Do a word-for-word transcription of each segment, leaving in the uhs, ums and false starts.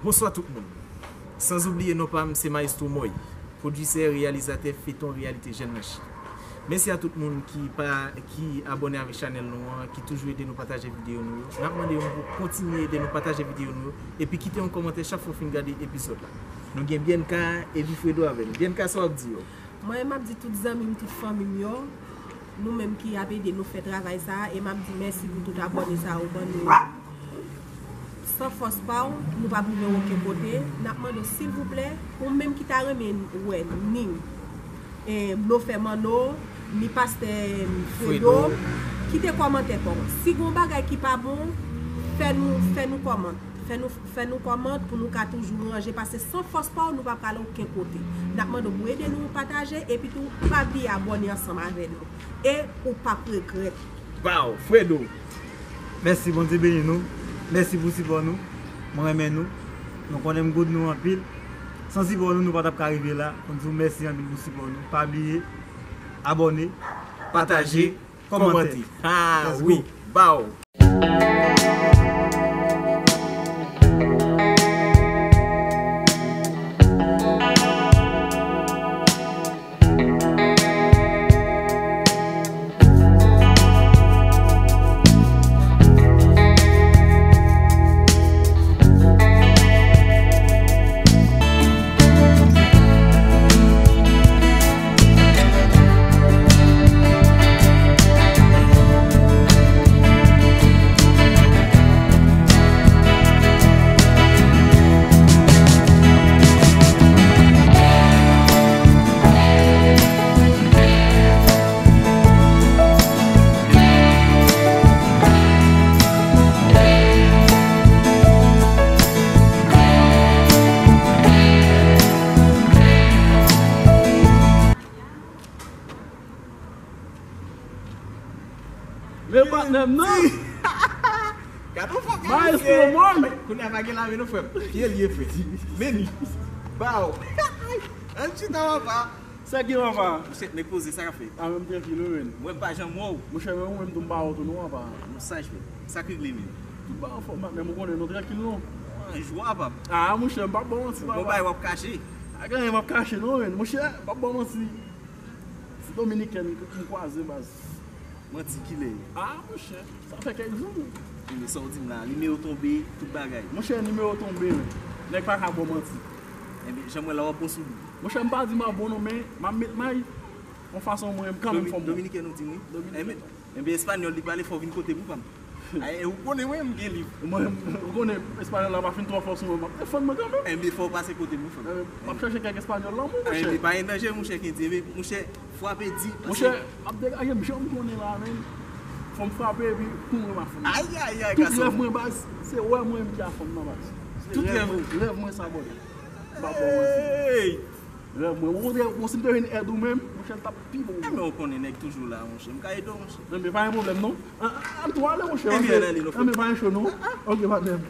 Bonswa tout moun. Sanzoubliye non pa m se Maestro Moy, pwodwisè, reyalizatè feton Reyalite Jèn nan Chili. Mèsi a tout moun ki pa, ki abòne avèk chanèl nou an, ki toujou ede nou pataje videyo nou yo. N ap mande yo pou kontinye ede nou pataje videyo nou yo, epi kite yon kòmantè chak fwa w fin gade epizòd la. Nou gen Bianca epi Fredo avè n. Bianca, sa w ap di yo? Mwen, m ap di tout zanmi m, tout fanmi m yo, nou menm ki ap ede nou fè travay sa a, e m ap di mèsi pou tout abòne sa yo ban nou. San fòs pa w, nou p ap rive okenn kote. N ap mande w, silvouplè, ou menm ki ta renmen wè ni, e, Blofè Manno, ni Pastè Fredo, Fredo, kite kòmantè pa w. Si gen yon bagay ki pa bon, fè nou, fè nou kòmantè. Fè nou, fè nou kòmantè pou nou ka toujou ranje, paske san fòs pa w, nou p ap prale okenn kote. N ap mande w pou ede nou pataje, epi tou, pa bliye abòne ansanm avè nou. E ou p ap regrèt. Baw, Fredo. Mèsi, Bondye beni nou. Mèsi pou sipò nou. Mwen renmen nou. Nou konnen m good nou anpil. San sipò nou, nou pa t ap ka rive la. Mwen di w mèsi anpil pou sipò nou. Pa bliye abòne, pataje, kòmante. Ah wi, baw. Men patnè m nan. Gade yon fòk Maestro Moy. Kounye a pa gen lame non, frè m. Pye l ye, frè. Men li. Baw. Ann chita, papa. Sa ki anfa? Monchè, nèg poze, sa k ap fèt? A, men m trankil wi, men. Mwen m pa janm wè w. Monchè, men ou menm tou m pa wè w tou non, apa. Nou saj, frè. Sa k regle, men? Tout bagay anfòm, men ou konnen nou trankil non. An jwa, pap. A, monchè, m p ap ba w manti, papa. Bon bagay w ap kache. A, gen anyen m ap kache non, men. Monchè, m p ap ba w manti. Se dominikèn m kwaze, baz. Manti kilè? A, monchè, sa fè kèk jou. Ebyen, sa w di m la, nimewo tonbe, tout bagay. Monchè, nimewo tonbe, men. Nèg pa ka ba w manti. Ebyen, jan m wè la, w ap bon sou li. Monchè, m pa di m ap bon non, men m ap met may yon fason mwen menm kanmenm fò m bon. Dominikèn ou di m wi? Dominikèn. Enben, enben espanyòl li pale, fò w vin kote m wi pa m. Ay, ou konnen mwen, m gen liv. Mwen, ou konnen espanyòl la pa fin twò fò sou mwen, m ap defann mwen kanmenm. Enben fò w pase kote m wi, frè m. Enben, m ap chache kèk espanyòl lan mwen, monchè. Enben, pa gen danje, monchè, kenbe, monchè, frape di, monchè, m ap degaje m jan m konnen la, men. Fò m frape epi kouri m a fanm nan. Ay, ay, ay, gason. Tout rèv mwen, baz, se wè mwen menm ki a fanm nan, baz. Tout rèv ou? Rèv mwen sa, brother. M ap ba w manti. Hey! Rèv mwen. Ou kontre, bon, si m te vin èd ou menm, monchè, l t ap pi bon. Enben, ou konnen nèg toujou la, monchè. M ka ede w, monchè. Enben, pa gen pwoblèm, non. An, an, an tou ale, monchè. Enben, ann ale, non, frè m. Enben, pa gen cho, non. Ok, patnè m.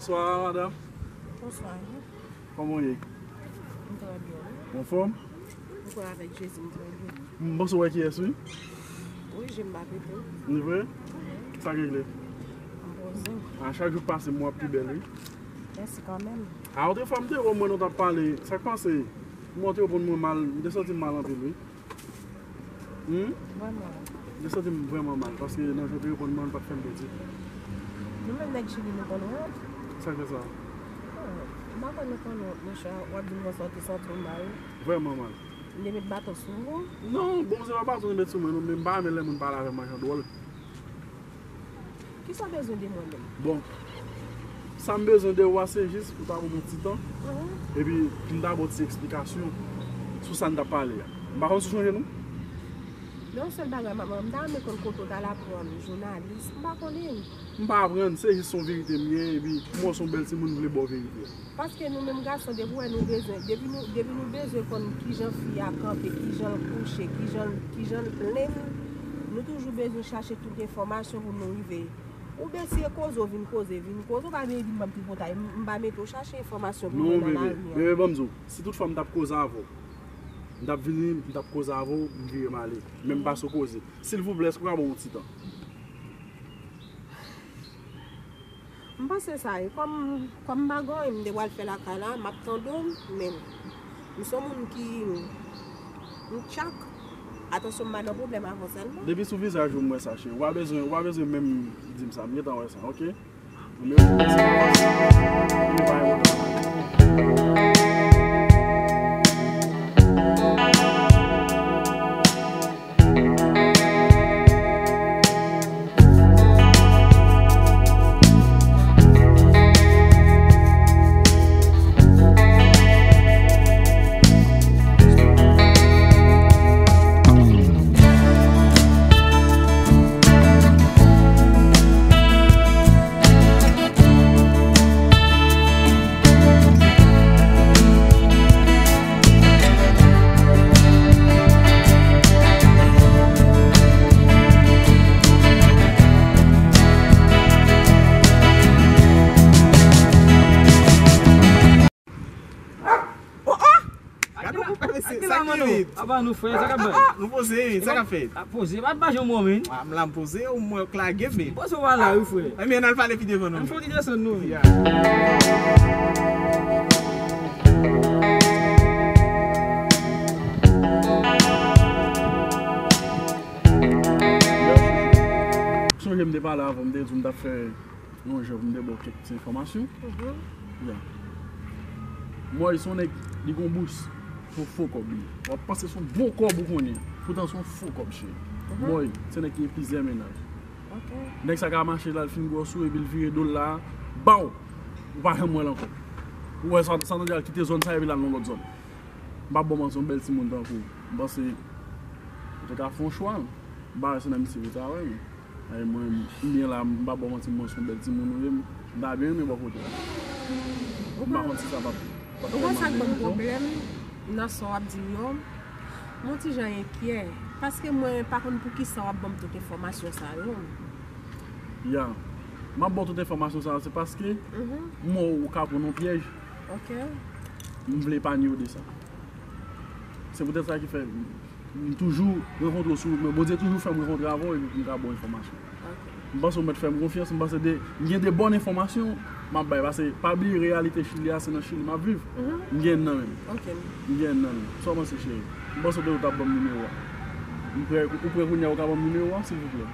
Bonswa, madanm. Bonswa. Kòman w ye? M trè byen, wi. Anfòm? M kwè avèk Jezi, m trè byen. M panse w wè kiyès, wi. Wi, je m pa pete. Li vre? Sa k regle? M poze. A, chak jou k pase, m wè w ap pi bèl, wi. Mèsi kanmenm. A, otrefwa, m te wè w, mwen, nou t ap pale. Sa k pase? M wè w te reponn mwen mal, m te santi m mal anpil, wi. Hmm? Vrèman. M te santi m vrèman mal, paske nan jan w te reponn mwen an, l pa t fè m plezi. Nou menm nèg Chili, nou konn wont. Sa k fè sa? Oh, m pa kwè nou konn wont, monchè. W ap di m konsa, w te santi w mal. Vrèman mal. M te met baton sou ou? Non, bon, se pa baton m te met sou mwen, non, men m pa renmen lè moun pale avè m nan jan dwòl. Ki Sa w bezwen de mwen menm? Bon, sa m bezwen de ou a, se jis pou ta ban m yon ti tan, epi pou m ta ba w ti eksplikasyon sou sa n t ap pale a. M pa konn si w chonje non. Men yon sèl bagay, m, m ta renmen konn kote w t al aprann jounalis, m pa konnen. M pa aprann, se jis yon verite m gen, epi mwen se yon bèl timoun, m vle ba w verite a. Paske nou menm gason, depi w wè nou bezwen, depi nou, depi nou bezwen konn kijan fi a kanpe, kijan l kouche, kijan, kijan l plenn, nou toujou bezwen chache tout enfòmasyon pou nou rive. Ou bese koze, w vin koze, vin koze, ou pa vin di m ban m tripotay, m, m pa mete w chache enfòmasyon pou mwen nan lari an. Non, bebe, bebe, ban m di w, si tout fwa m t ap koze avè w, m t ap vini, m t ap koze avè w, m vire m ale. Men m pase w koze. Silvouplè, èske w ka ban m yon ti tan? M panse sa wi. Kòm, kòm m pa gen anyen m te pral fè lakay la, m ap tande w, men m se yon moun ki, m tchak. Atansyon, m pa nan pwoblèm avè w sèlman. Depi sou vizaj ou m wè sa, cheri. Ou pa bezwen, ou pa bezwen menm di m sa. M gentan wè sa, oke? Ou menm, ou menm, ou menm, ou menm. Oh, oh! Gade yon koup, mesye, sa ki vit? Apa nou, frè, sa k ap bay? Nou poze, wi, sa k ap fèt? A poze, pa, pa janm wè, men. A, m la, m poze, ou m wè k lage, men. Poze w pa la, wi, frè. Ebyen, n al pale pi devan, non. Ann fè yon ti desann, non, men. Ya. Sonje m te pale avè w, m te di w m t ap fè yon jan pou m te ba w kèk ti enfòmasyon. Ya. Mòy se yon nèg, li gon bous, se yon fo kòb li. W ap panse se yon bon kòb ou konnen, poutan se yon fo kòb, cheri. Mòy se nèg ki gen plizyè mennaj. Nèg sa ka mache la, l fin gwòs ou, epi l vire do l la, baw! Ou pa janm wè l ankò. Ou wè sa, sa tande al kite zòn sa, epi l al nan lòt zòn. M p ap ba w manti, yon bèl timoun tankou w. M panse ou te ka fè yon chwa. M pa wè se nan misye ou ta wè, men. Ay, mwen, m byen la, m pa ba w manti, mwen se yon bèl timoun ou ye, m ta byen renmen bò kote w. M pa konn si sa p ap, p ap fè m anyen. Ou konn sa k ban m pwoblèm nan sa w ap di m yo? M yon ti jan enkyè, paske mwen pa konn poukisa w ap ban m tout enfòmasyon sa yo. Ya. M ap ba w tout enfòmasyon sa yo, se paske m wè ou ka pran nan pyèj. M vle epanye w de sa. Se poutèt sa ki fè m, m toujou rankontre w sou wout mwen. Bondye toujou fè m rankontre avè w epi pou m ka ba w enfòmasyon. M panse w mèt fè m konfyans, m panse de, m gen de bòn enfòmasyon m ap bay, paske pa bliye reyalite Chili a, se nan Chili m ap viv. M gen youn nan men m. M gen youn nan men m. Sa w panse, cheri? M panse w te, ou t ap ban m nimewo a. M prè, ou prè kounye a, ou ka ban m nimewo a, silvouplè?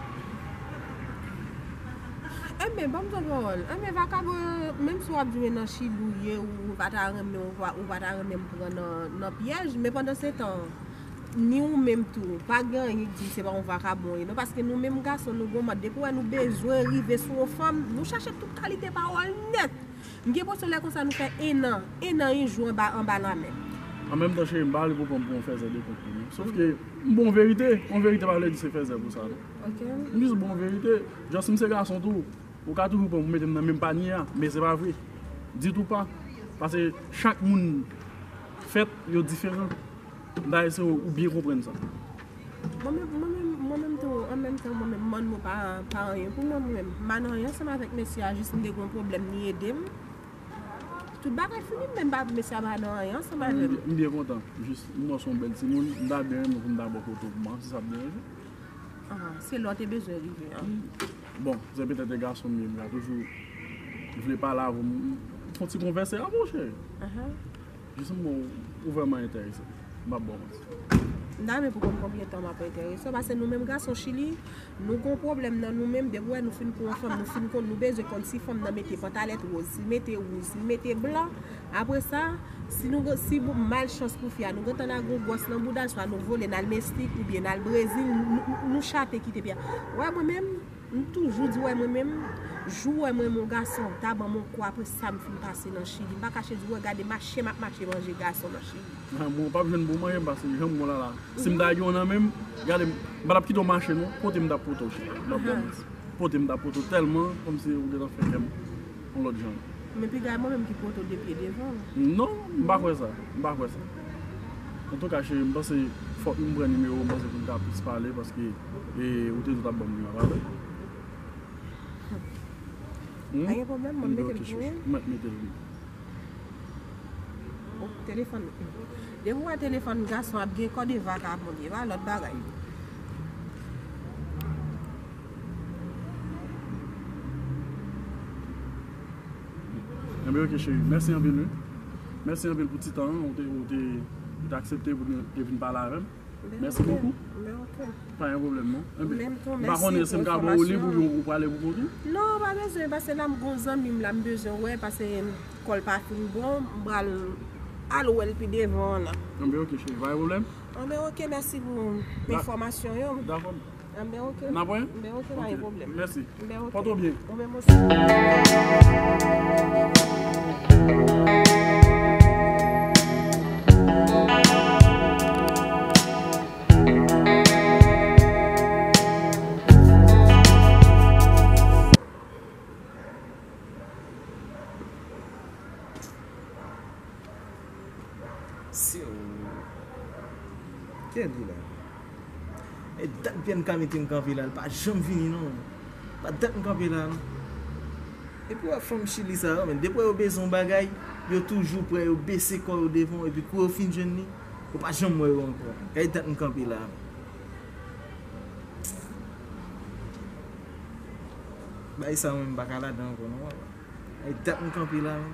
Enben, ban m zòt pawòl. Enben, vakabon, menm si w ap di men nan Chili ou ye, ou pa ta renmen, ou pa, ou pa ta renmen m pran nan, nan pyèj, men pandansetan, ni ou menm tou, pa gen anyen ki di m se pa yon vakabon w ye, non, paske nou menm gason, nou gon mòd, depi w wè nou bezwen rive sou yon fanm, nou chache tout kalite pawòl nèt. M gen enpresyon lè konsa nou fè en an, en an, en jou anba, anba lanmè. An menm tan, cheri, m pa vle pou pran m pou yon fèzè de kont, non. Sòf ke m ba w verite, yon verite pa vle di se fèzè pou sa, non. M jis ba w verite. Jan si m se gason tou, ou ka toujou pran pou mete m nan menm panye a, men se pa vre. Ditou pa. Paske chak moun fèt, yo diferan. M ta eseye w byen konprann sa. Mwen menm, mwen menm, mwen menm tou, an menm tan, mwen menm, mòn mwen pa, pa anyen pou mwen, mwen menm. M pa nan anyen ansanm avèk mesye a, jis m te gen yon pwoblèm, li ede m. Tout bagay fini, m menm pa, mesye a pa nan anyen ansanm avè m. M byen kontan. Jis, m wè w se yon bèl timoun, m ta byen renmen pou m ta bò kote w pou m wè si sa ap deranje. Ah, se lè w te bezwen rive an. Bon, se petèt e gason m ye, m ka toujou vle pale avè w, m fè yon ti konvèse avè w, cheri. Jis m wè w, ou vrèman enterese. M p ap ba w manti. M ta renmen pou konn konbyen tan m ap enterese w, paske nou menm gason Chili, nou gon pwoblèm nan nou menm, depi w wè nou fin pran yon fanm, nou fin konn, nou bezwen konn si fanm nan mete pantalèt woz, si l mete wouj, si l mete blan. Apre sa, si nou, si malchans pou fi a, nou gentan al gon gwòs nan bouda l, swa nou vole n al Meksik oubyen n al Brezil, nou, nou, nou chate kite peyi a. Ou wè mwen menm, M toujou di, wè, mwen menm, jou wè mwen, yon gason ta ban m yon kou apre sa m fin pase nan Chili. M pa kache di, wè, gade mache m ap mache manje gason nan Chili. Ah, mwen pa p jwenn pou manje m pase jan m la la. Si m ta gen yon nan men m, gade, m pa t ap kite w mache non, pote m t ap pote w, cheri. M ap ba w manti. Pote m t ap pote w tèlman, kòmsi ou gentan fè kè m yon lòt jan. Men piga e mwen menm ki pote w de pye devan. Non, m pa kwè sa. M pa kwè sa. Antouka, cheri, m panse fòk m pran nimewo w, m panse pou n ka plis pale, paske, e, ou te di w t ap ban m li a, pa vre? Hmm? Pa gen pwoblèm, mwen mete l pou ou. M mèt mete l, wi. Oh, telefòn. Depi w wè telefòn gason ap gen kòde vakabon, e pa lòt bagay. Enben, ok, cheri. Mèsi anpil, wi. Mèsi anpil pou ti tan an. Ou te, ou te, ou te aksepte pou te vin pale avè m. Mèsi bokou. Pa gen pwoblèm, non. Enben, m pa konnen si m ka ba w li pou ou prale pou kont ou. Non, pa bezwen, paske la m gon zanmi m la, m bezwen wè, paske kò l pa fin bon, m pral al wè l pi devan an la. Enben, ok, cheri, pa gen pwoblèm. Enben, ok, mèsi pou enfòmasyon yo. Dakò. Enben, ok. N ap wè? Enben, ok, pa gen pwoblèm. Mèsi. Enben, ok. Pòte w byen. Ou menm osi. Si w... Kiyès li la? E dat Bianca mete m kanpe la, li pa janm vini non. Pa dat m kanpe la non. Epi w wè fanm Chili sa yo, men depi yo bezwen yon bagay, yo toujou prè, yo bese kò yo devan w, epi kou yo fin jwenn li, yo pa janm wè yo ankò. Gade dat m kanpe la. Bagay sa mwen m pa ka ladan ankò non, papa. Gade dat m kanpe la, men.